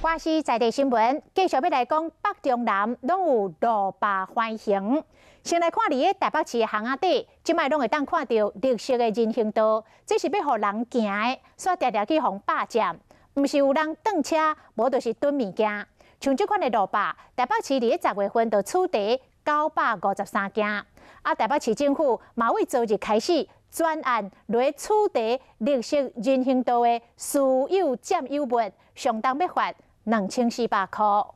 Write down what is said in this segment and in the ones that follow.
華視在地新聞繼續欲來講，北中南攏有路霸橫行。先來看佇咧台北市的巷仔底，這擺攏會當看著綠色的人行道，這是欲予人行的，煞定定去予霸佔，毋是有人擋車，無就是囤物件。像這款的路霸，台北市佇咧10月份就處罰953件。啊，台北市政府嘛為昨日開始專案來取締綠色人行道的私有佔有物，上重欲罰2400箍。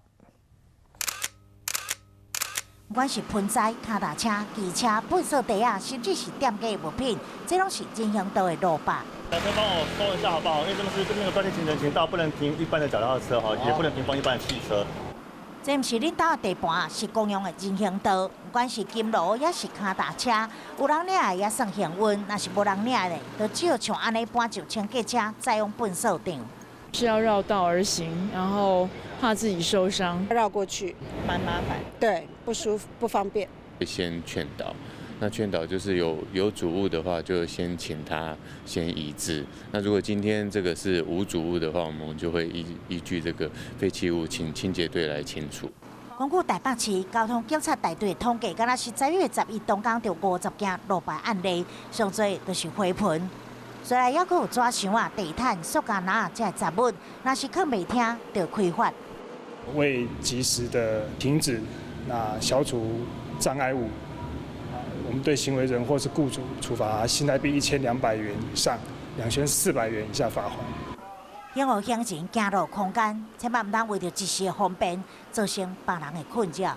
不管是盆栽、跤踏車、機車、糞掃袋仔，甚至是店家的物品，這攏是人行道的路霸。小車幫我收一下好不好？因為這邊是那個專線人行道，不能停一般的腳踏車哈，也不能停放一般的汽車。這毋是恁兜的地盤，是公用的人行道。不管是金爐，抑是跤踏車，有人領的也算幸運，若是無人領的，就只好像按呢搬上清潔車，載往糞掃場。是要繞道而行，然後怕自己受傷，繞過去蠻麻煩，對，不舒服，不方便。先勸導，那勸導就是有主物的話，就先請他先移置。那如果今天這個是無主物的話，我們就會依據這個廢棄物，請清潔隊來清除。根據台北市交通警察大隊統計，敢若是10月11當工就50件路霸案例，上濟就是花盆。雖然猶閣有紙箱仔、地毯、塑膠籃這雜物，若是囥袂聽，就開罰。未及時的停止，那消除障礙物，我們對行為人或是雇主處罰新台幣1200元以上2400元以下罰鍰。擁護行人行路空間，千萬毋通為著一時的方便，造成別人的困擾。